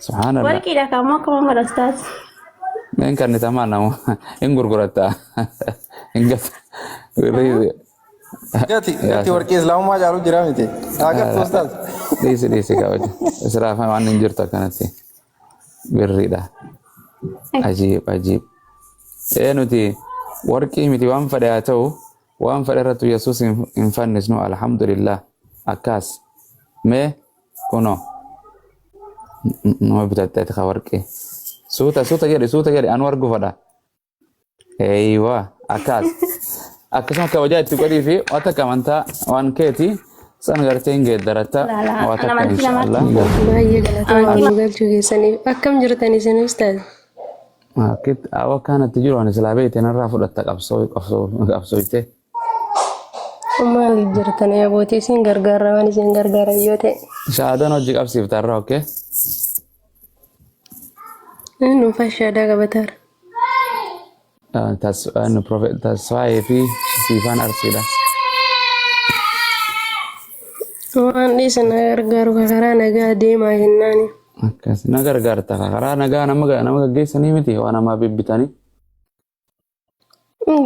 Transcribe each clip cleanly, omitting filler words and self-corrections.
Subhaanallah. Warqiidha kan ammoo akkuma godha ustaas. Hin kannitamaa nama hin gurguratta. Hin gata. Gati gati warqii islaamummaa caalu jira miti. Haa gattu ustaaz. Dhiisi dhiisi kabaja. Israafa waan hin jirtu akkanatti. Birriidha. Ajiib ajiib. Ee nuti warqii miti waan fedhe haa ta'u waan fedhe irrattu Yesuus hin fannisnu alhamdulillah. Akkas. Mee kunoo. Nama bitatte ati ka warqii. Suuta suuta jedhi suuta jedhi anu argu fedha. Eeywa akkas. Akkasuma kabajaa itti godhii fi waan takka amantaa waan keeti san gartee hin geeddaratta Laala waa takka amantii inshaallah. namaatti Baay'ee galatoomaa amantii nu galchuu keessaniif. Akkam jirtan isin ustaaz? Akkitti awwa akkanatti jiru ani silaa beekte narraa fudhatta qabsoo qabsoo qabsooyte. Maal jirtan abootii isin gargaarra waan isin gargaaran yoo ta'e. Shahaadaan hojii qabsiifta irraa okkee. Nuuf shahaadaa qabataara. Tasfaayee fi Siifaan Arsiidha. Waan dhiisan na gargaaru ka karaa nagaa deemaa jennaani. Akkas na gargaarta karaa nagaa nama nama gaggeessanii miti waan namaa bibbitanii.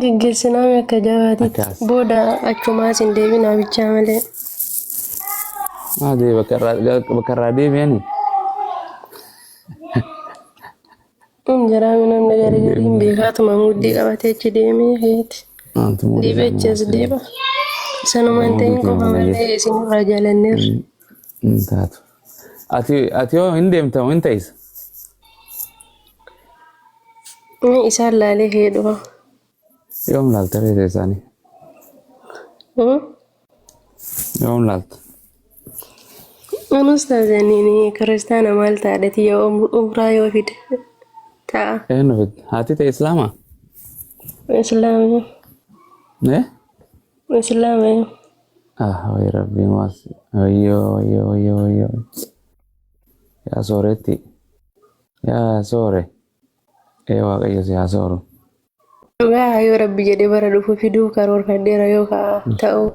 Geggeessinaami akka jabaatitti. Akkas. Booda achumaas hin deebinaa bichaa malee. Maadee bakka irraa deebi'anii. Jiraami namni gari gariin beekaatuma muddii qabatee achi deemee keeti. Wanti muudii Deebi'ee achi as deeba. Sanumaan ta'in Muudii qofa keenya malee isinirraa jaalanneerra. hin taatu. Ati ati yoo hin deemta moo hin ta'isa? Inni isaan laalee kee dhufa. Yoom laalta reeta isaanii? Yoom laalta? Anus taasisanii kiristaana maal taadhati yoo umraa yoo fide ta'a. Eenyu fidde? Haati ta'e Islaamaa? Islaama. Eh? Islaama. Ah, wayi rabbii maas. Wayyoo wayyoo wayyoo wayyoo. Yaa sooretti. Yaa soore. Ee Waaqayyo si haa sooru. Dhugaa yoo rabbi jedhee bara dhufu fiduuf karoorfadheera yoo ka ta'u.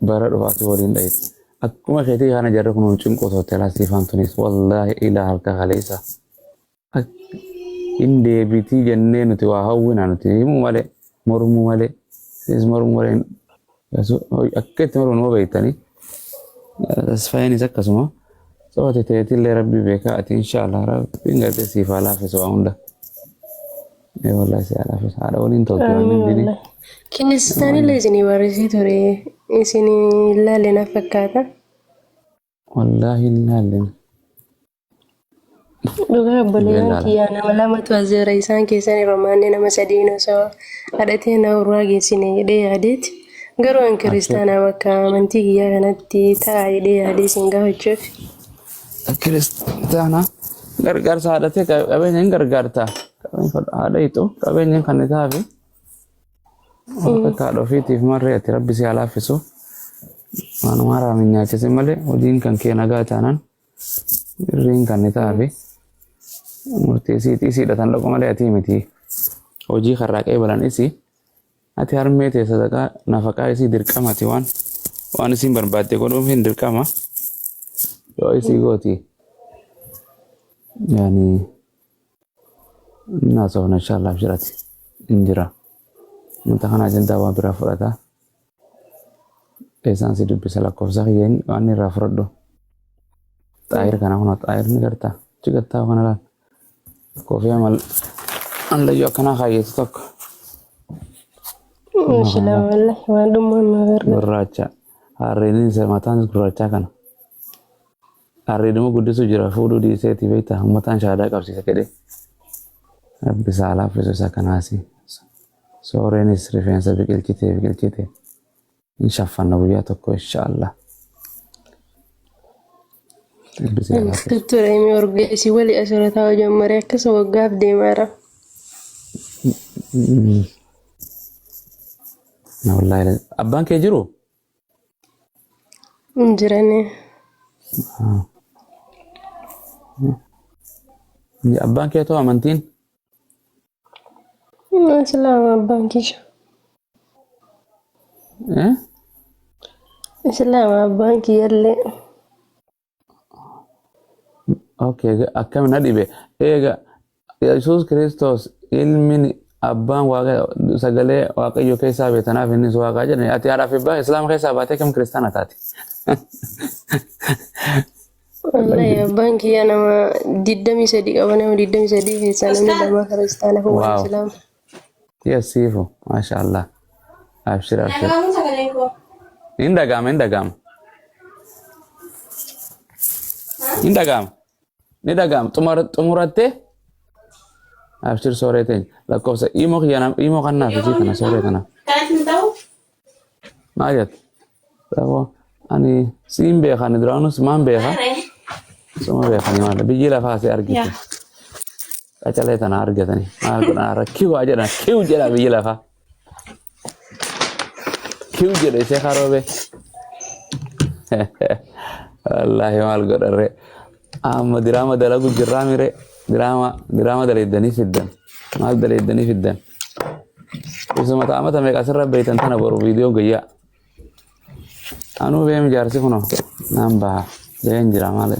Bara dhufaatu waliin dhayite. Akkuma keetii kana jarri kun cinquu turte laa siifaan tunis wallaahi ilaa halka kaleessa. Hin deebitii jennee nuti waa hawwina nuti himuu malee mormuu malee isinis mormuu malee akka itti mormu nama beektanii. Tasfaayinis akkasuma. Sabati teetillee rabbi beekaa ati inshaallah rabbiin gartee siif haa laaffisu waa hunda. Ee wallahi si haa laaffisu. Haadha waliin tolti waan Amiin hundini. wallahi. Kiristaanillee isinii barreessee ture isinii ilaalle na fakkaata. Wallahi hin laalleen. Dhugaa obboleeyyan Beellaadha. kiyyaa nama lamatu as jira isaan keessan hirmaannee nama sadiin osoo hadhatee na urraa geessine jedhee yaadeeti. Garuu an kiristaanaa bakka amantii kiyyaa kanatti ta'a jedhee yaadee isin gaafachuuf. Kiristaana gargaarsa haadhatee qabeenya hin gargaarta. Qabeenya haadha hiixu qabeenya kan taafi. Akka haadha ofiitiif marree ati rabbi si haa laaffisu. Waanuma haraam hin nyaachisin malee hojiin kan kee nagaa taanaan Birriin kan ni taafi. Murtii isiiti isiidha tan dhaqu malee atii miti. Hojii karraa qeebalan isii. Ati harmee tee sadaqaa nafaqaa isii dirqama ati waan waan isiin barbaadde godhuuf hin dirqama. Yoo isii gooti. Yaani naasofna inshallah abshirati hin jira. Wanta kana ajandaa waan biraa fudhata. Eessaan si dubbisa lakkoofsa kiyya waan irraa fudhadhu. Xaayir kana kun xaayir ni garta. Achi gattaa kana laal. Koofiyaa mal allayyoo akkanaa kaayyetu tokko. Inshallah wallahi waan dhummaan nu gargaara. Gurraacha. Harreen isa mataan gurraachaa kana. Harreeduma guddisuu jira fuudhuu dhiiseeti beektaa uummataan shaadaa qabsiisa jedhee. Rabbi isaa laaffisu isa kanaasi. Sooreenis rifeensa biqilchite biqilchite. Hin shaffanna guyyaa tokko inshaallah. Rabbi si haa laaffisu. Ture inni orgeessi wali asirra taa'u jammaree akkasuma waggaaf deemaara. Na wallaahi abbaan kee jiru? Hin jirani. Abbaan kee too amantiin? Islaama abbaan kiyya. Eh? Islaama abbaan kiyyallee. Okay, akkami na dhibe. Eega Yesuus Kiristoos ilmi abbaan waaqa sagalee waaqayyo keessaa beetanaaf innis waaqaa jedhani. Ati haadhaa fi abbaa islaama keessaa baatee kam kiristaana taate? Wallahi abbaan kiyya nama 23 qaba nama 23 keessaa namni lama kiristaana fi waan Wow. islaama. Yes, siifu. Maasha Allah. Abshir, abshir. Hin dhaga'ama, hin dhaga'ama. Hin dhaga'ama. Ni dhaga'ama. Xumurattee abshir sooree teenya. Lakkoofsa imoo kiyya imoo kannaaf isii kana sooree kana. Maal jette? Saboo ani siin beeka ani duraanus maan beeka. Suma beekani maal biyyi lafaa si argite. Qacalee tana argatani maal godhan har'a kiw haa jedhan kiw jedha biyyi lafaa. Kiw jedhe ishee karoobe. Wallaahi maal godharre. Amma diraama dalagu jirraa mire diraama diraama daleeddanii fiddan maal daleeddanii fiddan. Isuma ta'amata meeqa asirra beeytan tana boru viidiyoon gayyaa. Anuu beemi jaarsi kunoo naan baha been jira maal.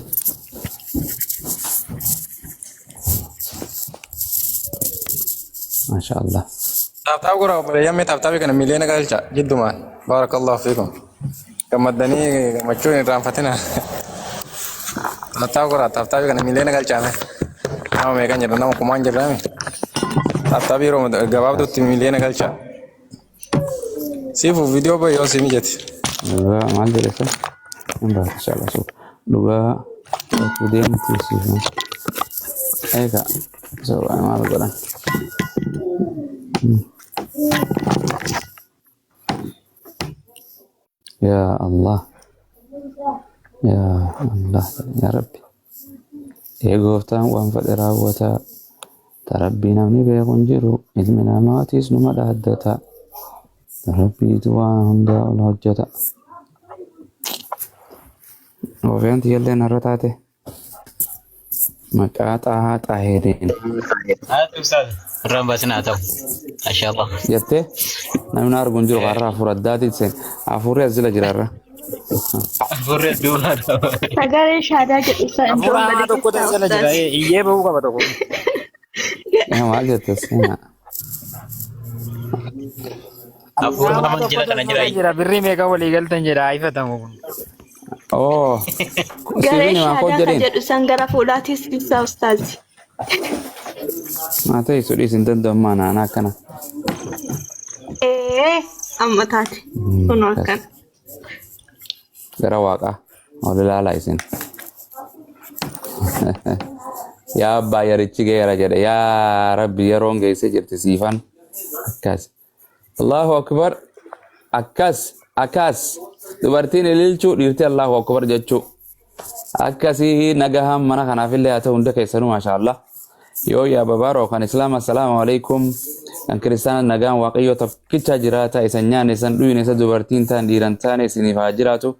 Masha Allah. Taaptaap godhaa obboleeyyan mee taaptaabii kana miliyoona galcha jiddumaan. Baarakallahu fiikum. Gammaddanii gammachuu hin irraanfatina. Taaptaap godhaa taaptaabii kana miliyoona galchaa mee. Nama meeqan jedha nama kumaan jedhame. Taaptaabii yeroo gabaabduutti miliyoona galcha. Siifu viidiyoo bahe yoo si mijate. Dhugaa maal jedhe sun? Hin baatu inshallah sun. Dhugaa dhaquu deemti siifu. Egaa suuraa maal godhan? Yaa Allah. Yaa Allah. Yaa Rabbi. Ee gooftaan waan fedhe raawwata. Ta Rabbii namni beeku hin jiru. Ilmi namaatiis numa dhaaddata. Ta Rabbiitu waan hundaa ol hojjeta. Oofiyaan tiyyallee narra taate. Maqaa xaahaa xaaheeriin. Haati ustaaz irraan baasin haa ta'u. Mashallah. Jettee namni argu hin jiru har'a hafuura addaatiin seen. Hafuurri as jala jira har'a. Hafuurri adduu haa ta'u. Sagalee shaadaa jedhu san Hafuura iddoo hamaa gadi tokkotu keessaa as jala jira. ustaaz. Iyyee bahuu qaba tokko. Yaa maal jette seenaa. Hafuura Hafuura hamaa hamaan jala tokkotu kana as jira. jala jira. Birrii meeqa walii galtan jedha haa ifatamu kun. Oo. Garee Siifin himaa koo shaadaa kan jedheen. jedhu san gara fuulaatis ibsaa ustaazi. Maa ta'e sudhiis hin danda'u naana akkana. Ee amma taate kunoo akkana. Gara waaqaa ol ilaalaa isin. Yaa abbaa yarichi geera jedhe yaa rabbi yeroon geessee jirti siifan akkas. Allahu akbar akkas akkas dubartiin ililchuu dhiirti Allahu akbar jechuu akkasii nagahaan mana kanaafillee haa ta'u hunda keessanuu maashaallah. Yoo yaa babaaroo kan islaama assalaamu alaikum kan kiristaana nagaan waaqayyoo tokkicha jiraata isan nyaanne isan dhuyne isa dubartiin ta'an dhiiran taane isiniif haa jiraatu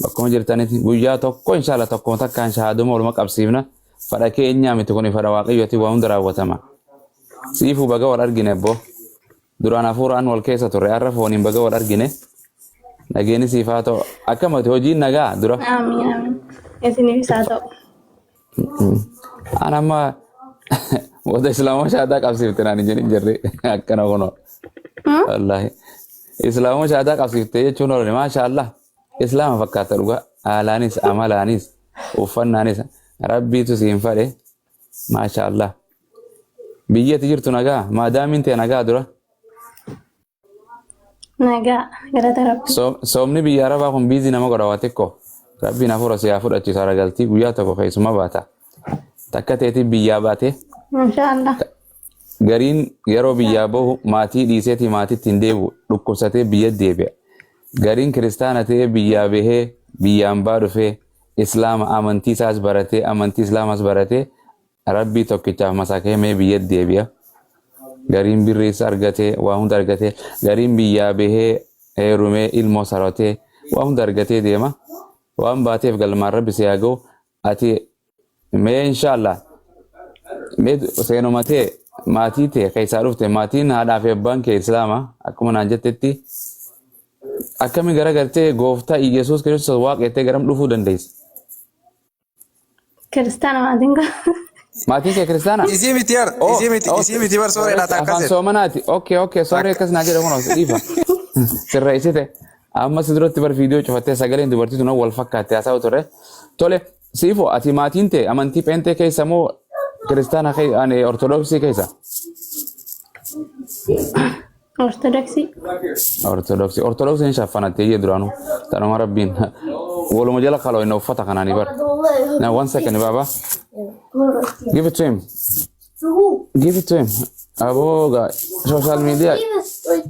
bakkuma jirtanitti guyyaa tokko inshaalla tokkuma takkaan shahaaduma waluma qabsiifna fadha keenyaa miti kun fadha waaqayyooti waa hunda raawwatama. Siifuu baga wal argine abbo duraan hafuuraan wal keessa turre har'a fooniin baga wal argine nageenyi siif haa ta'u akkamati hojiin nagaa dura. Amiin amiin. Isiniifis haa ta'u. An amma wata islaamuma shaadaa qabsiifte naan hin jedhin jirri akkana kunoo. Wallaahi. Islaamuma shaadaa qabsiifte jechuun oolani maasha Allah. Islaama fakkaata dhugaa haalaanis amalaanis uffannaanis rabbiitu siin fadhe maasha Allah. Biyyi ati jirtu nagaa maadaamiin tee nagaa dura. Nagaa galata rabbi. Soomni biyya arabaa kun biizii nama godha waa xiqqoo. Rabbiin hafuura si haa fudhachiisu hara galtii guyyaa tokko keessuma baata. Takka teetii biyyaa baatee Inshaallah. gariin yeroo biyyaa bahu maatii dhiiseetii maatiitti hin deebi'u dhukkubsatee biyya deebi'a. Gariin kiristaana ta'ee biyyaa bahee biyyaan baa dhufee islaama amantii isaas baratee amantii islaamaas baratee Rabbii tokkichaaf masakeemee biyya deebi'a. Gariin birriis argatee waa hunda argatee gariin biyyaa bahee heerumee ilmoo saratee waa hunda argatee deema. Waan baateef galmaan rabbi si haa ga'u. Ati mee inshaallah mee seenuma tee maatii tee keessaa dhufte maatiin haadhaa fi abbaan kee islaama akkuma naan jettetti akkami gara gartee gooftaa Iyyasuus Kiristoos waaqa jettee garam dhufuu dandeessa. Kiristaana maatiin koo. Maatiin kee kiristaana? Isii miti yar, Oh, isii miti, oh, isii miti bar sooreedha afaan takkas. soomanaati. Okay, okay, sorry akkas naa jedhe kun dhiifa. Sirreessite. Amma si duratti bar viidiyoo cufattee sagaleen dubartii tun wal fakkaatte haasa'u ture. Tole, siifo ati maatiin tee amantii pheenxee keessa moo kiristaana ani ortodoksii keessa? Ortodoksii. Ortodoksii. Ortodoksiin shaffanattee iyyee duraanuu. Tanuma rabbiin. Waluma jala kaloo inni uffata kanaanii bar. Now one second baba. Give it to him. Give it to him. Aboo gaa social media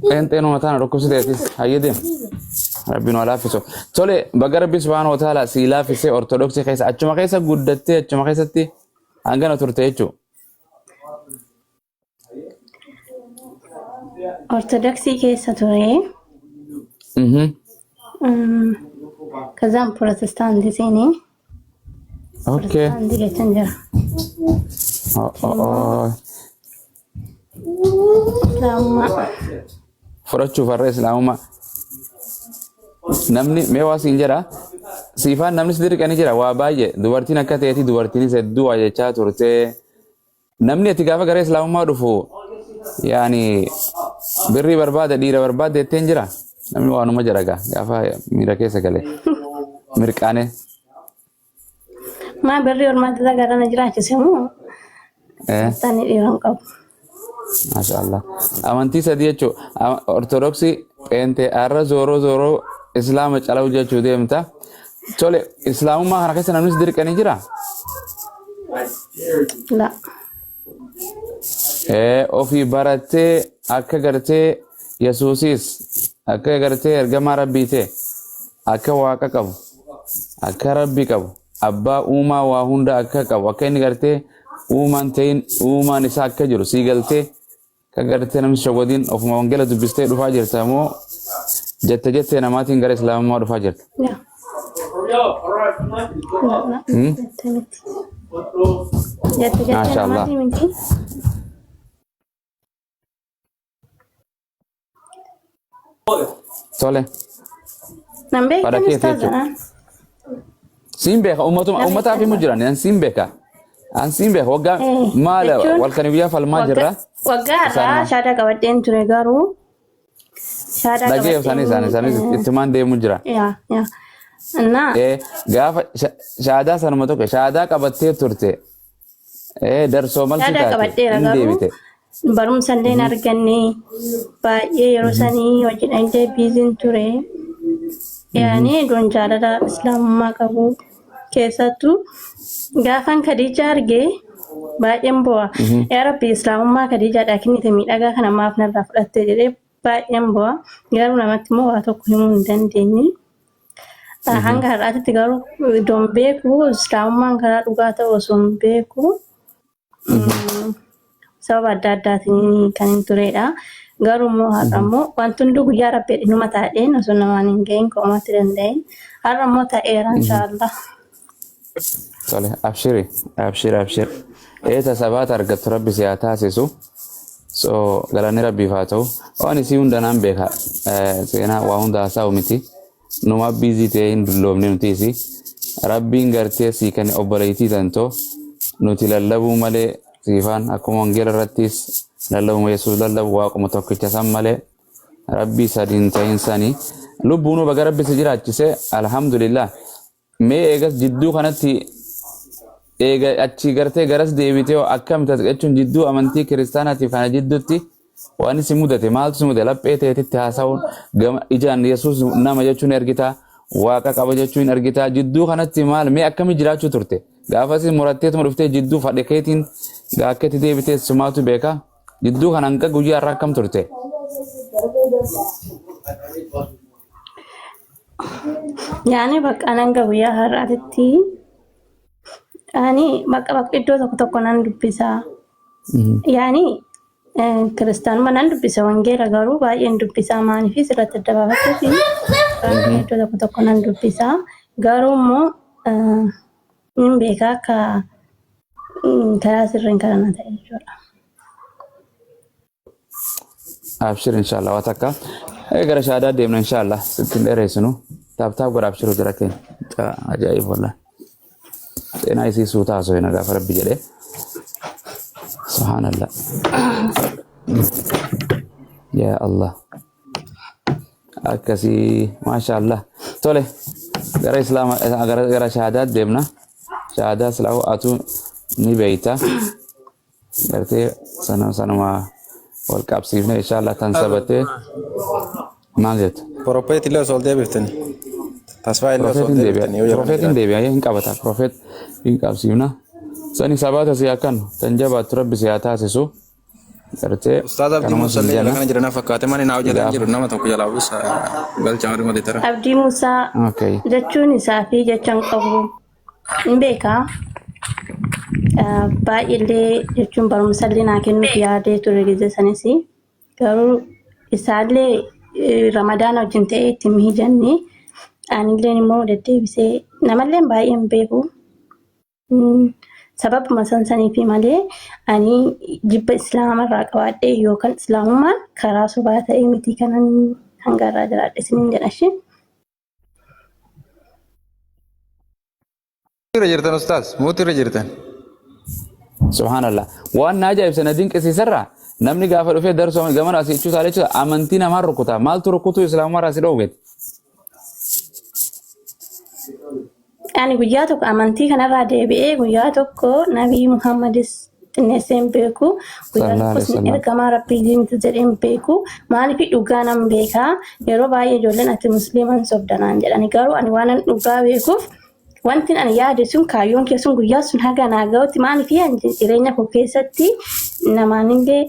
pheenxeen uummataan dhukkubsiteetis hayyee deem. Rabbiin waa laaffisu. Tole baga rabbi subhaanahu wa ta'ala sii laaffisee ortodoksii keessa achuma keessa guddattee achuma keessatti hangana turte jechuudha. Ortodoksii keessa ture. Kazaan pirootestaantii seenee. Okay. Pirootestaantii jechaan jira. Oh, oh, oh. Islaamummaa. Fudhachuuf har'a islaamummaa. Namni mee waa siin jedha. Siifaan namni si dirqanii jira waa baay'ee dubartiin akka ta'eeti dubartiinis hedduu waa jechaa turte. Namni ati gaafa gara islaamummaa dhufu yaani birrii barbaada dhiira barbaada jetteen jira. Namni waanuma jira gaa gaafa miira keessa galee mirqaanee. Maa birrii ormaatti garana jiraachise moo? Kiristaanni dhiira hin qabu. Masha Allah. Amantii sadii jechuun Ortodoksii, Pheenxee, har'a zooroo zooroo Islaama calawu jechuu deemta. Tole, Islaamummaa kana keessa namni si dirqanii jira? La. Ofii barattee akka gartee Yesuusis akka gartee ergamaa rabbii ta'e akka waaqa qabu akka rabbi qabu abbaa uumaa waa hunda akka qabu akka inni gartee uumaan ta'in uumaan isaa akka jiru sii galtee akka gartee namni shawwadiin ofuma wangeela dubbistee dhufaa jirta moo jette jettee namaatiin gara islaamummaa dhufaa jirta? La. La la. Jette miti. Jette jettee Maasha Allah. namaatii miti. Tole. Nan beektan Fadha keeti ustaazadha. Siin beeka uummatuma uummataaf himu jiran an siin beeka. An siin beeka waggaa maal Jechuun walkanii guyyaa falmaa jirra. Waggaa har'aa Isaanuma. shaadaa qabadheen ture garuu shaadaa Dhagee isaanii isaanii isaanii ittumaan deemu jira. Yaa yaa. Innaa Gaafa shaadaa sanuma tokko shaadaa qabattee turte. Darsoo malsi shaadaa taate qabadheera hin garuu deebite. Barumsa illee hin arganne baay'ee yeroo sanii hojiidhaan illee biiziin ture. Yaani iddoon jaalala islaamummaa qabu keessattuu gaafan Khadija argee baay'een bo'a. Yaa Rabbi islaamummaa Khadijaadhaa kennite miidhagaa kana maaf narraa fudhatte jedhee baay'een bo'a. Garuu namatti immoo waa tokko himuu hin dandeenye. Hanga har'aatitti garuu iddoon beeku islaamummaan karaa dhugaa ta'u osoo hin beeku sababa adda addaatiin kan hin turedha. Garuu immoo har'a immoo wanti hunduu guyyaa rabbi numa taa'een osoo namaan hin gahin qomaatti danda'een har'a immoo ta'eera inshaallah. Tole abshiri abshiri abshiri. Eeta sabaata argattu rabbi si haa taasisu. So galanni rabbiif haa ta'u. Waan isii hunda naan beeka. Seenaa waa hunda haasa'u miti. Numa biizii ta'ee hin dulloomne nuti isii. Rabbiin gartee sii kan obboleettii tantoo nuti lallabuu malee siifaan akkuma wangeela irrattis lallabuma Yesuus lallabu waaquma tokkicha san malee rabbii sadiin ta'in sanii lubbuunuu baga rabbi si jiraachise alhamdulillah. Mee eegas jidduu kanatti eega achi gartee garas deebitee hoo akkam taate jechuun jidduu amantii kiristaanaatiif kana jidduutti waan si mudate maaltu si mudate laphee teetitti haasa'uun gama ijaan Yesuus nama jechuun argita waaqa qaba jechuun argita jidduu kanatti maal mee akkami jiraachuu turte gaafas muratteetuma dhuftee jidduu fadhe keetiin gaakketti deebitee sumaatu beeka jidduu kana hanga guyyaa irraa akkam turte. Yaani bakka hanga guyyaa har'aatitti ani bakka bakka iddoo tokko tokko nan dubbisa. Yaani kiristaanuma nan dubbisa wangeela garuu baay'een dubbisa maaliif sirratti adda baafachuufi iddoo tokko tokko nan dubbisa. Garuu immoo hin beeka akka karaa sirriin karaa na ta'e jechuudha. Abshir inshallah waa takka. Gara shaadaa deemna inshallah sitti hin dheereessinu. Tap tap godha abshir jira keenya. Ajaa'ib wallah. Seenaa isii suutaa haasofina gaafa rabbi jedhee. Subhaanallah. Yaa Allah. Akkasii maasha Allah. Tole gara islaama gara shahaadaat deemna. Shahaadaa silaa atu ni beeyta. Gartee sanuma wal qabsiifne inshallah tan sabatee maal jetta? Prophet illee osoo ol deebiftani. Tasfaa illee osoo ol Profeetiin deebi'a. deebiftani yoo jedhan Profeetiin deebi'a hin qabata. Profeet hin qabsiifna. Sani sabaata si akkan tan jabaattu rabbi si haa taasisu. Gartee Ustaaz Abdii kanuma sin Musallee jala jenna. kana jiran fakkaate mani naa hojjetan Gaafa. jiru nama tokko jalaa buusa galcha warri moditara. Abdii Musaa Okay. jechuun isaa fi jecha hin qabu. Hin beekaa. Baay'eellee jechuun barumsallee naa kennuuf yaadee ture gizee sanis. Garuu isaallee ramadaana wajjin ta'ee itti hin hijanne. Anilleen immoo deddeebisee namallee baay'ee hin beeku. Sababuma san saniifi malee ani jibba islaamarraa qabaadhee yookaan islaamummaan karaa sobaa ta'ee miti kanan hanga irraa jiraadhe isiniin jedha ishee. Irra jirtan ustaaz muutii irra jirtan. Subhaanallah. Waan na ajaa'ibse na dinqisiisarraa namni gaafa dhufee darsoo gamana asii jechuu isaa jechuudha amantii namaa rukuta. Maaltu rukutuu islaamummaarraa si dhoowwete? Ani guyyaa tokko amantii kanarraa deebi'ee guyyaa tokko Nabii Muhammadis xinneessee hin beeku. Guyyaa Sallallahu alaihi tokkos wasallam. ergamaa Rabbii miti jedhee hin beeku. Maaliif dhugaa nan beekaa. Yeroo baay'ee ijoolleen ati musliiman sobda naan jedhani. Garuu ani waanan dhugaa beekuuf wanti ani yaade sun kaayyoon kee sun guyyaa sun haga naa ga'utti maaliif ani jireenya koo keessatti namaanillee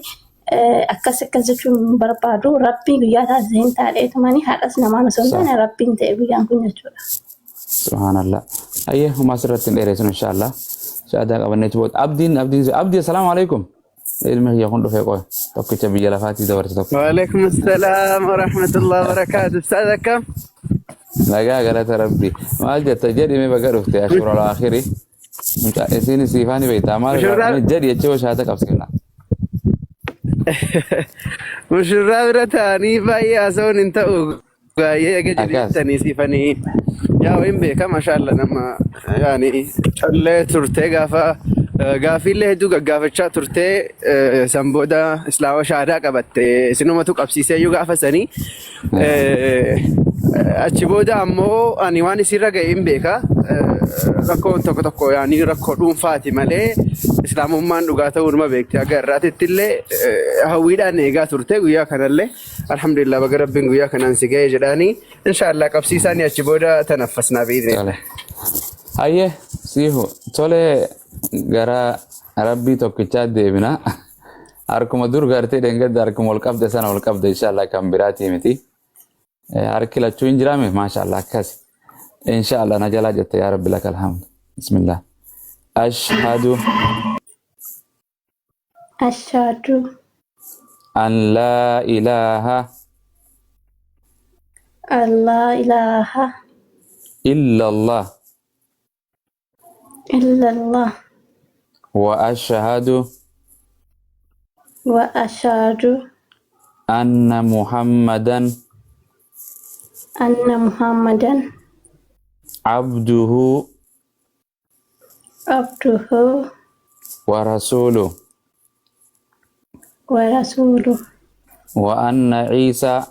akkas akkas jechuun hin barbaadu. Rabbii guyyaa taasise hin taadheetumani haadhas namaan osoo hin taane rabbiin ta'e guyyaan kun jechuudha. Subhaanallah. Ayyee homaa sirratti hin dheeresinu inshallah. Shaadaa qabanneetu booda. Abdiin abdiin abdii assalaamu alaikum. Ilmi kiyya kun dhufee qoy tokkicha biyya lafaatii dabarte tokko. وعليكم السلام ورحمة الله وبركاته أستاذ كم؟ Nagaa galata rabbi. Maal jetta jedhi mee baga dhufte ashuura alaakhiri. Isin siifaani beektaa maal Mushurraa jedhi jechuu shaata qabsiifna. Mushurraa bira ta'anii baay'ee haasa'uun hin ta'u baay'ee eega Akkas. jedhanii siifanii yaa hin beeka mashaalla nama yaani callee turtee gaafa gaafiillee hedduu gaggaafachaa turtee san booda islaama shaadaa qabatte isinumatu qabsiisee iyyuu gaafa sanii achi booda ammoo ani waan isirra ga'e hin beeka rakkoon tokko tokko yaani rakkoo dhuunfaati malee islaamummaan dhugaa ta'uu numa beekti haga irraatitti illee hawwiidhaan eegaa turte guyyaa kanallee alhamdulillah baga rabbiin guyyaa kanaan si ga'e jedhaanii inshaallah qabsiisaanii achi booda tanaffasnaa biidni. Tole. Hayyee siifu tole gara rabbii tokkichaa deebina. Harkuma dur gartee dheengadda harkuma ol qabde sana ol qabde inshallah kan biraatii miti. Harki lachuu hin jiraame maashaallah akkasi. Inshallah na jalaa jette yaa rabbi lakal hamd. Bismillah. Ashhadu Ashhadu an laa ilaaha an laa ilaaha illallah illallah wa ashhadu wa ashhadu anna muhammadan anna muhammadan abduhu abduhu wa rasuluh wa rasuluh wa anna Isa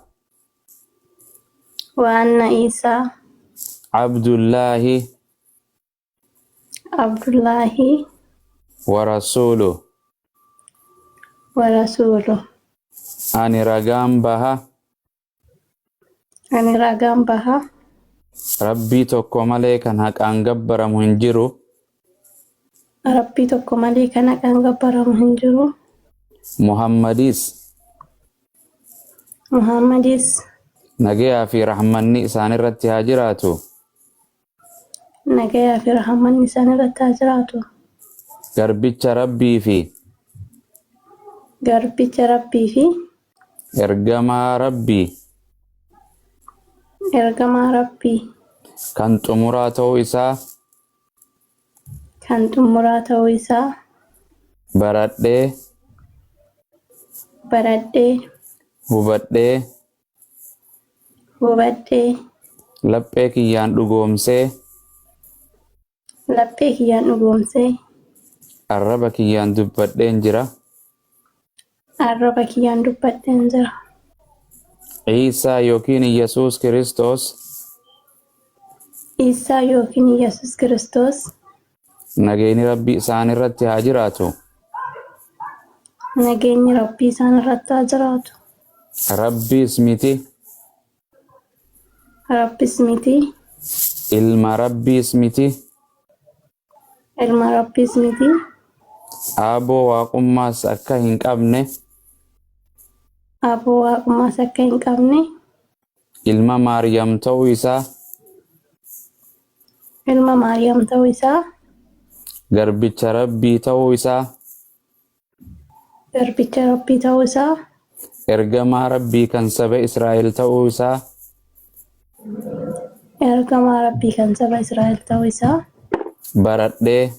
wa anna Isa abdullahi abdullahi wa rasuluh. wa rasuluh. Ani ragaan baha Ani ragaan baha rabbii tokko malee kan haqaan gabbaramu hin jiru. Rabbii tokko malee kan haqaan gabbaramu hin jiru. Muhammadis Muhammadis nagayaa fi rahmanni isaan irratti haa jiraatu. Nagayaa fi rahmanni isaan irratti haa jiraatu. Garbicha rabbii fi Garbicha rabbii fi ergamaa rabbii ergamaa rabbii kan xumuraa ta'uu isaa kan xumuraa ta'uu isaa baradhee baradhee hubadhee hubadhee laphee kiyyaan dhugoomsee Laphee kiyyaan dhugoomsee. Arraba kiyyaan dubbadheen jira. Arraba kiyyaan dubbadheen jira. Iisaa yookiin Yesuus Kiristoos. Iisaa yookiin Yesuus Kiristoos. Nageenyi Rabbii isaan irratti haa jiraatu. Nageenyi Rabbii isaan irratti haa jiraatu. Rabbiis miti. Rabbis miti. Ilma Rabbiis miti. Ilma Rabbiis miti. Aaboo waaqummaas akka hin qabne. Aboo waaqummaas akka hin qabne. Ilma Maariyaam ta'uu isaa. Ilma Maariyaam ta'uu isaa. Garbicha Rabbii ta'uu isaa. Garbicha Rabbii ta'uu isaa. Ergamaa Rabbii kan saba Israa'el ta'uu isaa. Ergamaa Rabbii kan saba Israa'el ta'uu isaa. Baradhee.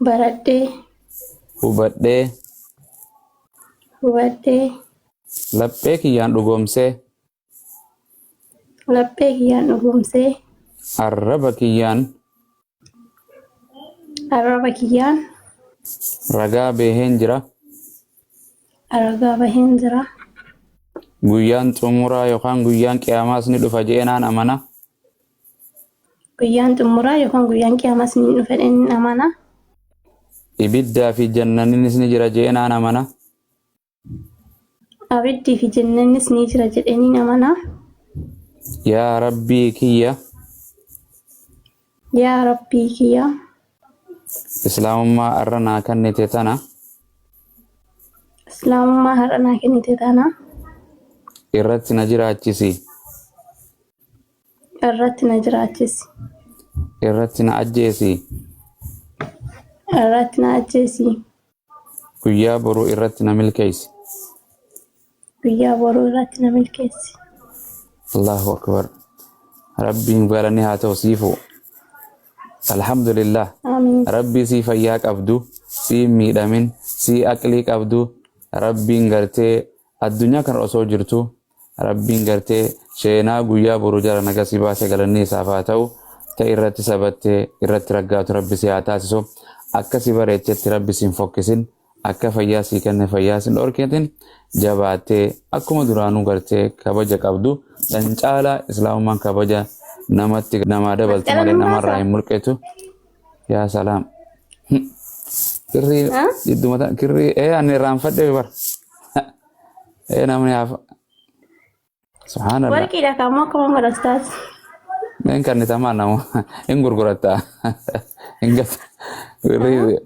Baradhee. Hubadhee. Hubadhee. Laphee kiyyaan dhugoomsee. Laphee kiyyaan dhugoomsee. Arraba kiyyaan. Arraba kiyyaan. Ragaa baheen jira. Ragaa baheen jira. Guyyaan xumuraa yookaan guyyaan qiyaamaas ni dhufa je'enaan amana. Guyyaan xumuraa yookaan guyyaan qiyaamaas ni dhufa jedheen amana. Ibiddaa fi jannannis ni jira je'enaan amana. Abiddii fi jannannis ni jira jedheen amana. Yaa Rabbii kiyya. Yaa Rabbii kiyya. Islaamummaa har'a naa kennite tana. Islaamummaa har'a naa kennite tana. Irratti na jiraachisi. Irratti na jiraachisi. Irratti na ajjeesi. Irratti na ajjeesi. Guyyaa boruu irratti na milkeessi. Guyyaa boruu irratti na milkeessi. Allahu akbar. Rabbiin galanni haa ta'u siifu. Alhamdulillah. Amiin. Rabbii sii fayyaa qabdu, sii miidhamin, sii aqlii qabdu, Rabbiin gartee addunyaa kana osoo jirtu, Rabbiin gartee sheenaa guyyaa boruu jala naga si baase galanni isaaf haa ta'u, ta irratti sabattee irratti raggaatu Rabbi si haa taasisu, akka si bareechetti Rabbi si hin fokkisin, akka fayyaa sii kenne fayyaa si hin dhorketin, jabaattee akkuma duraanuu gartee kabaja qabdu, san caalaa islaamummaan kabaja namatti namaa dabaltu Masqala malee nun namarraa baasaa? hin mulqetu. Yaa salaam. Kirrii Ha? jidduma kirrii ee ani irraanfadhe bar. Ee namni hafa. Subhaanallah. Warqiidha kaammoo akkuma godha ustaas. Hin kannitamaa nama hin gurguratta. Hin gata. Kirrii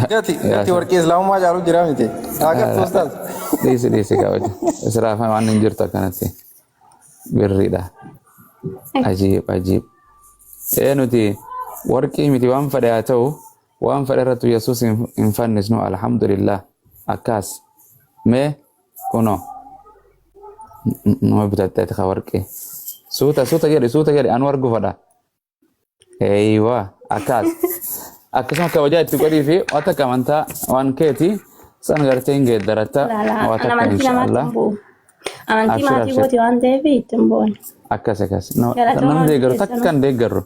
Gati yaa gati warqii islaamummaa caalu jira miti. Haa gattu ustaaz. Dhiisi dhiisi kabaja. Israafa waan hin jirtu akkanatti. Birriidha. Ajiib ajiib. Ee nuti warqii miti waan fedhe haa ta'u waan fedhe irrattu Yesuus hin fannisnu alhamdulillah akkas mee kunoo nama bitatteeti ka warqii suuta suuta jedhi suuta jedhi anu argu fedha eeywa akkas akkasuma kabajaa itti godhii fi waan takka amantaa waan keeti san gartee hin geeddaratta Laala waa an takka amantii namaatti inshaallah hin bu'u. Amantii abshir maatii abshir kooti waan ta'eef itti hin bu'an. Akkas akkas. Galatooma Namni hundi deeggaru takka keessanuu. hin deeggarru.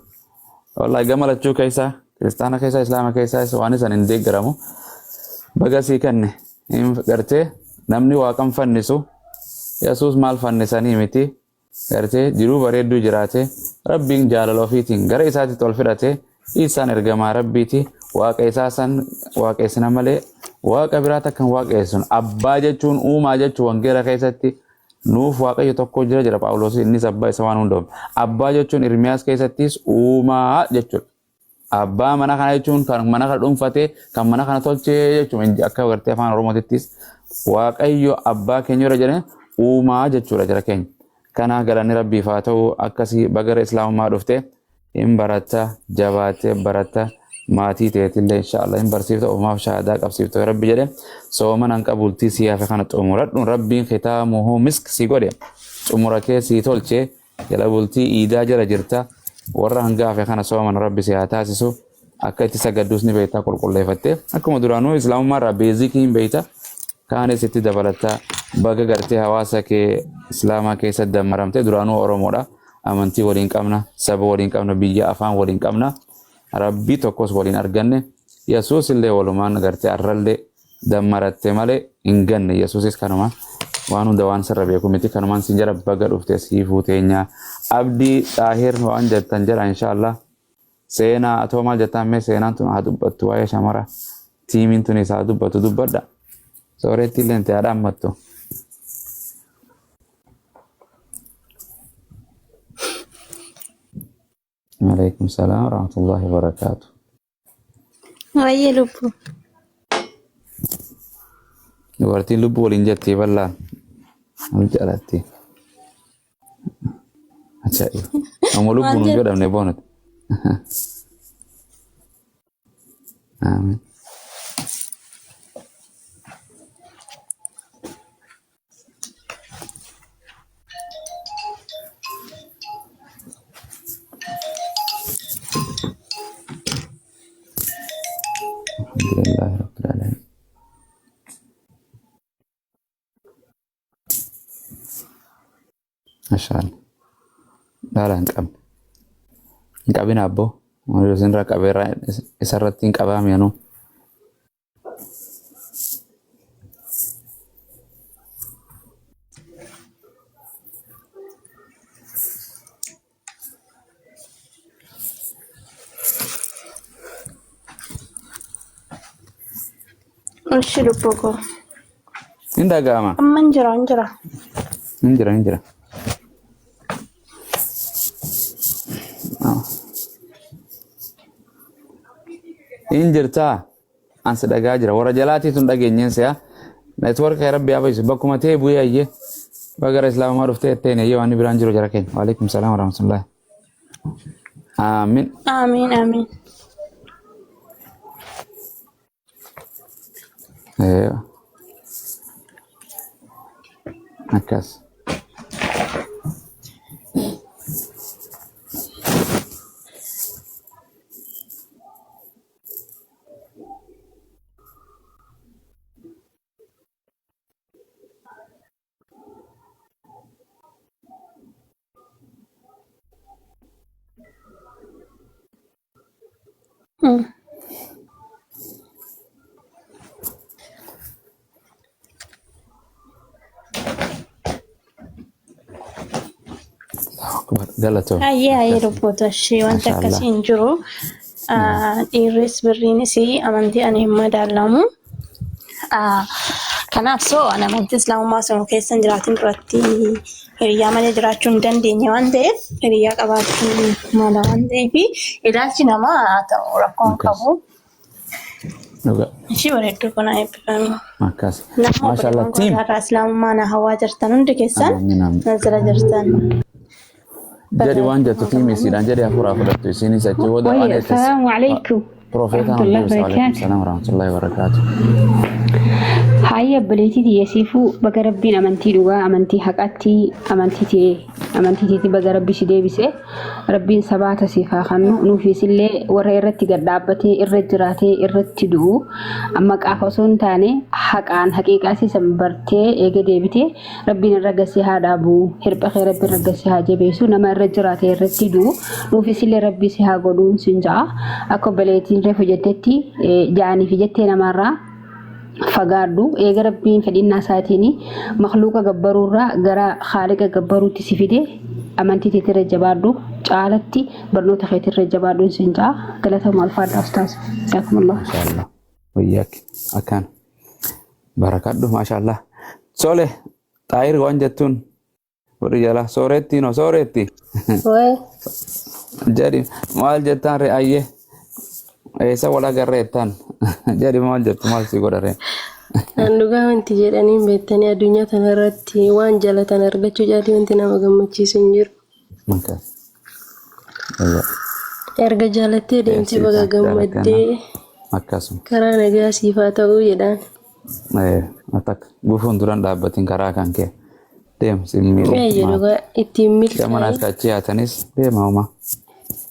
Wallahi gama lachuu keessaa kiristaana keessaa islaama keessaa waan isan hin deeggaramu. Baga sii kenne hin gartee namni waaqan fannisu Yesuus maal fannisanii miti gartee jiruu bareedduu jiraate rabbiin jaalala ofiitiin gara isaatitti ol fidhate isaan ergamaa rabbiiti waaqa isaa san waaqeessina malee waaqa biraa takka hin waaqeessinu abbaa jechuun uumaa jechuun wangeela keessatti nuuf waaqayyo tokko jira jira Phaawulos innis abbaa isa waan hundaaf abbaa jechuun Irmiyaas keessattis uumaa jechuudha. Abbaa mana kana jechuun kan mana kana dhuunfate kan mana kana tolchee jechuun akka gartee afaan Oromootittis waaqayyo abbaa keenya irra jedhee uumaa jechuudha jara keenya. Kana galanni rabbiif haa ta'u akkasii bagara islaamummaa dhufte hin baratta jabaattee baratta maatii teetillee inshaallah hin barsiifta ofumaaf shahaadaa qabsiifta rabbi jedhe soomana hin qabultii sii hafe kana xumuradhu rabbiin kitaamuhu misk si godhe xumura kee sii tolche jala bultii iidaa jala jirta warra hanga hafe kana sooman rabbi si haa taasisu akka itti sagadduus ni beektaa qulqulleeffatte akkuma duraanuu islaamummaa irraa beezikii hin beekta kaanis itti dabalatta baga gartee hawaasa kee islaamaa keessa dammaramte duraanuu oromoodha Amantii waliin qabna, saba waliin qabna, biyya afaan waliin qabna. Rabbii tokkos waliin arganne. Yesuus illee walumaan gartee arrallee dammaratte malee hin ganne. Yesuusis kanuma waan hunda waan sirra beeku miti. Kanumaan sin jara baga dhufte siifuu teenyaa. Abdii Xaahir waan jettan jedha inshaallah. Seenaa atoo maal jettaan mee seenaan tun haa dubbattu waa'ee shamara tiimiin tunis haa dubbatu dubbadha. Sooreetti illee ta'e haadha ammattu. Alaikum salaam wa rahmatullahi wa barakaatu. Wayyee lubbuu. Dubartiin lubbuu waliin jetti bal'aan. Maal jaalatti? Ajaa'iba. Amma Maal lubbuun hin jette? godhamne boonatu. Amiin. Alhamdulillahi rabbil alamin. Mashallah. Dhaala hin qabne. Hin qabin abboo. Maal isinirra qabeerra isarratti hin qabaame anuu. Ishi lubbuu koo. Hin dhaga'ama. Amma hin jira hin jira. Hin jira hin jira. Hin jirtaa? Ansi dhagaa jira. Warra jalaatiitu hin dhageenyeen si'a. Network kee rabbi haa fayyisu. Bakkuma ta'e bu'ee ayyee. Bagara islaamumaa dhuftee jetteen ayyee waan biraan jiru jara keenya. Waalaikum salaam warahmatullahi. Aamin. Amiin amiin. Akkas. Allahu Akbar. Galatoom. Hayyee hayyee Akkas. lubboota ishee wanti Masha Allah. akkasii hin jiru. Dhiirris birriinis amantii ani hin madaalamu. Kanaaf soo ani amantii islaamummaa osoo keessa hin jiraatin duratti hiriyaa malee jiraachuu hin dandeenye waan ta'eef hiriyaa qabaachuun mala waan ta'eef ilaalchi namaa haa ta'u rakkoo hin Akkas. qabu. Dhugaa. Ishii bareedduu kun haa eebbifami. Akkas. Nama Masha Allah. obboleewwan koo Tiim. irraa islaamummaa na hawaa jirtan hundi keessan Amiin amiin. na jira jirtan. Jedhi waan jettu tiimi isiidhaan jedhi hafuuraa fudhattu isiinis achi booda waan وهي jettes السلام عليكم Profeetaan ورحمة الله deebisa. Waalaikum وبركاته salaam warahmatullahi wabarakaatu. Haayya obboleettii tiyya siifuu baga rabbiin amantii dhugaa amantii haqatti amantii tee amantii teetii baga rabbi si deebise rabbiin sabaata siif haa kennu nuufis illee warra irratti gad dhaabbatee irra jiraatee irratti du'u amma qaafa osoo hin taane haqaan haqiiqaa siisan bartee eega deebitee rabbiin irra gasee haa dhaabu hirpha kee rabbi irra gasee haa jabeessu nama irra jiraatee irratti du'u nuufis illee rabbi si haa godhuun sin ja'a akka obboleettiin reefu jettetti ja'anii fi jettee namarraa fagaadhu eega rabbiin fedhinnaa isaatiin makluuqa gabbaruurraa gara haaliqa gabbaruutti si fide amantii teetirra jabaadhu caalatti barnoota keetirra jabaadhu sin ja'a galatama alfaadha ustaas jaakumullah. Masha Allah. Wayyaak. Akkaan. Barakadhu. Masha Allah. Sole. Xaayir waan jettuun. Warri jala. Sooretti no sooretti. Waay Jedhi maal jettaan ree ayyee. Eessa wal agarree jettaan. Jedhi maal jettu maal si godha ree. An dhugaa wanti jedhaniin beektanii addunyaa tana irratti waan jalatan argachuu caalii wanti nama gammachiisu hin jiru. Akkas. Wayyaa. Erga jaalattee deemtee baga Eessisaa jaalatteen gammaddee akkasuma. karaa nagaa siif haa ta'uu jedhaan. Atak gufuun duran dhaabbatin karaa kan kee deem si miidhu Eeyya maal. dhugaa ittiin Gamana milkaa'e. akka achi yaatanis deema homa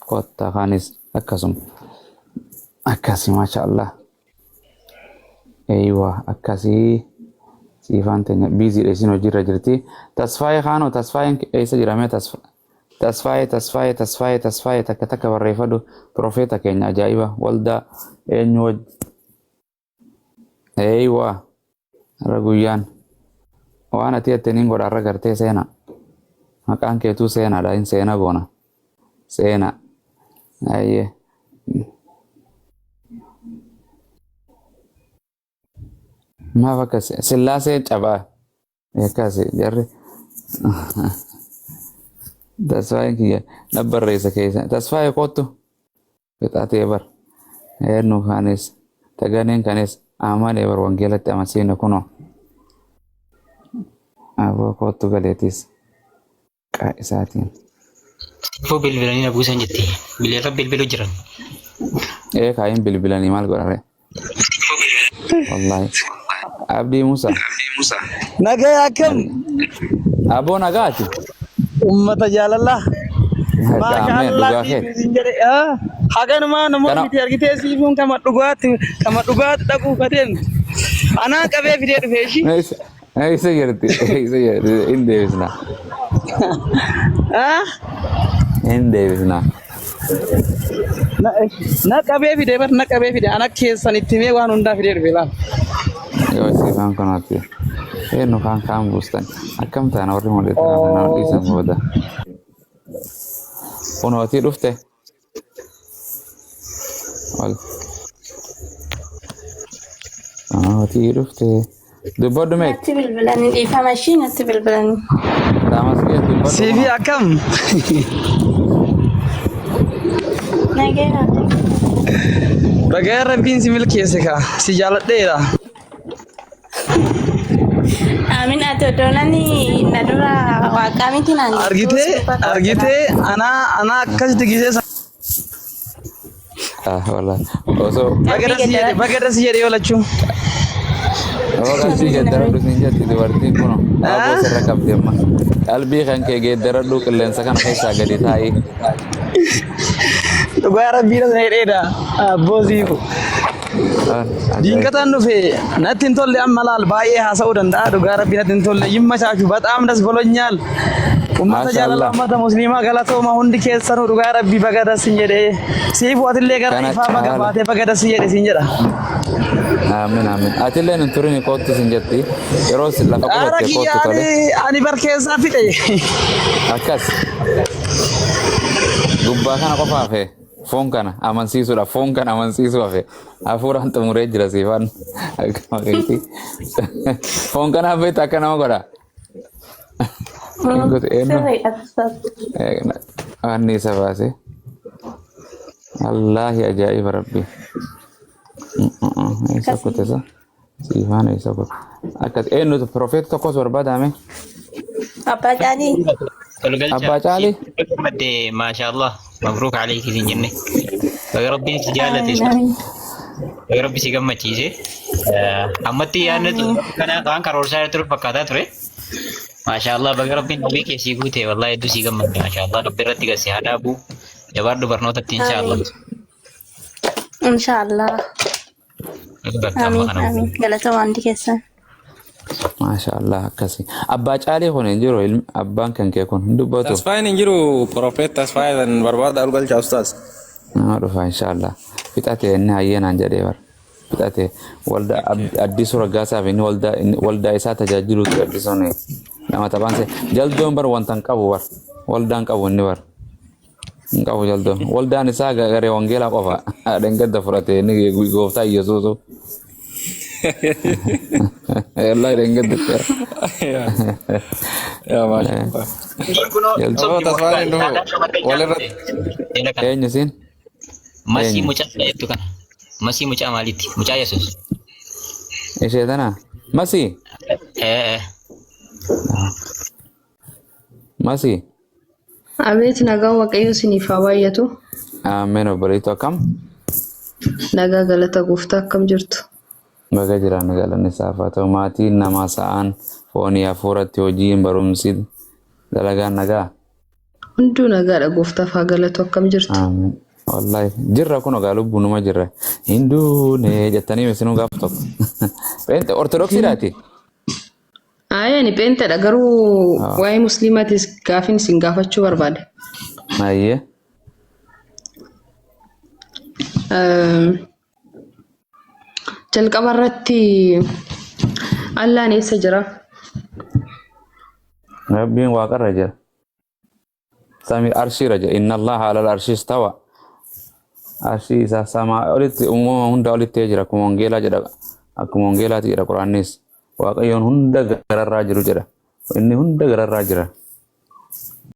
kottaa kaanis akkasuma. Akkasii maasha Allah. Eeywa akkasii siifaan teenya biiziidha isin hojiirra jirti. Tasfaayee kaanoo tasfaayeen eessa jira mee Tasfaayee Tasfaayee Tasfaayee Tasfaayee takka takka barreeffadhu profeeta keenya ajaa'iba waldaa eenyu wajji. Eeywaa irra guyyaan waan ati jette niin godha irra gartee seena. Maqaan keetuu seenaadha hin seena goona. Seena. Ayyee. Maaf akkas sillaasee cabaa akkas jarri tasfaayeen kiyya na barreessa keessa tasfaayee kottu fixatee bar eenyu kaanis taganeen kanis amanee bar wangeelatti amansiine kunoo aboo kottu galeetis qaa isaatiin. Siifuu bilbilanii na buusan jetti. Bilbilarra bilbilu jiran. Ee kaayin bilbilanii maal godhare wallaahi Abdii Musa Nagaya akkam aboo nagaati ummata jaalalaa. Ameen Maashaallah dhugaa siif kee isin jedhe haganumaa namoonni kana miti argitee siifuun kama dhugaatti kama dhugaatti dhaquu kateen anaa qabee fidee dhufe ishii. Eessa jirti eessa jirti hin deebisna hin deebisna Na qabee fidee bar na qabee fide ana keessan itti mee waan hundaa fidee dhufe laal. Yoo siifaan kunooti eenyu kaan kaan buustan akkam taana warri mul'atan nama dhiisan booda kunootii dhufte wal kunootii dhufte dubbadhu meet Natti bilbilanii dhiifama ishii natti bilbilanii. taamasgeen dubbadhu Siifi kunoo akkam Nageera. Bagaa rabbiin si milkeesse kaa si jaaladheera. Aamin ati odoonani na dura waaqaa miti naan jettu Argitee sirba qabadha. argitee anaa anaa akkasitti gisee ah wallahi osoo Qalbii baga si jedhe gaddaradhu. baga si jedhe yoo lachuu. Yoo qalbii geeddaradhu siin jetti dubartiin kun aaboo sirra qabdi amma. Qalbii kan kee geeddaradhu qilleensa kana keessaa gadi taa'i. Dhugaa rabbii na dheedha abboo siifu. Ajaa'iba. Diinqataan dhufe natti hin tolle amma laal baay'ee haasa'uu danda'a dhugaa rabbii natti hin tolle yimmachaachuu በጣም ደስ ብሎኛል ummata jaalala Maashaallah. ummata musliimaa galatooma hundi keessanuu dhugaa rabbii baga das hin jedhe siifu atillee gara Kana ifaa baga caala. baatee baga das hin jedhe siin jedha. Aamin aamin. Atillee hin turin kootu siin jetti. Yeroo lafa Aara qubatte kiyya kootu tole. ani ani bar keessaa fixe. Akkas. Gubbaa kana qofa hafe. Foon kana amansiisuudha. Foon kana amansiisuu hafe. Hafuuraan xumuree jira siifaan. Akkuma keetti. Foon kana hafeetti akka nama godha. Hin gote eenyu. Sirriidha. Wanni isa baase. Wallaahi ajaa'iba rabbi. Eessa Akkasii. kute isa? Siifaan eessa kute? Akkas eenyutu profeet tokkos barbaadame? Abbaa Caalii. Ol galcha. Abbaa Caalii? Gammadde maashaallah. Mabruuk alayki siin jenne. Baga rabbiin si jaalate. Amiin amiin. Baga rabbi si gammachiise. Ammatti yaadni kana waan karoorsaa ture fakkaataa ture. Maashaallah baga rabbiin hawwii kee sii guute wallahi hedduu sii gammadde maashaallah rabbi irratti gasi haa dhaabu. Jabaadhu barnootatti inshaallah. Amiin. Inshaallah. Bakka amma Amiin kana. amiin. Galata waan keessan. Maasha Allah akkasi. Abbaa Caalii kun hin jiru ilmi abbaan kan kee kun hin dubbatu. Tasfaayeen hin jiru Profeet Tasfaayeen barbaada ol galcha ustaas. Nama dhufa inshallah. Fixate inni hayyeenaan jedhee bara. Fixate waldaa Addisuu Raggaasaaf inni waldaa waldaa isaa tajaajiluutu Addisuun nama taphaan se jaldoon bar wanta hin qabu bar waldaan qabu inni bar hin qabu jaldoon waldaan isaa garee wangeelaa qofa dheengadda fudhate inni gooftaa Iyyasuusu. Wallahi dheengadda. Yaa maashaallah. Jaldoon Aboo Tasfaayeen hin dhufu walirratti. eenyu siin Masii eenyu mucaa jettu kana. Masii mucaa maaliiti? Mucaa Yesuus. ishee tana masii Eh masii Abeet nagaan Waaqayyo isiniif haa baay'atu. Ameen obboleettuu akkam Nagaa galata gooftaa akkam jirtu? Baga jiraan galanni isaaf haa ta'u maatiin namaa sa'aan foonii hafuuratti hojiin barumsi dalagaan nagaa. Hunduu nagaadha gooftaaf haa galatu akkam jirtu? Amiin. Wallaahi jirra kun ogaa lubbuu numa jirra. Hin duune jettanii isinuu gaaf tokko. Pheente ortodoksiidhaati. Ayi ani pheenxeedha garuu waa'ee musliimaatis gaafin isin gaafachuu barbaade. Ayyee. Jalqaba irratti Allaan eessa jira? Rabbiin waaqarra jira. Samii arshiirra jira. Inna Allaha alal arshii istawa. Arshii isaa samaa olitti uumama hunda olitti jira. Akkuma wangeelaa jedha. Akkuma wangeelaati jedha Quraannis. Waaqayyoon hunda gararraa jiru jedha. Inni hunda gararraa jira.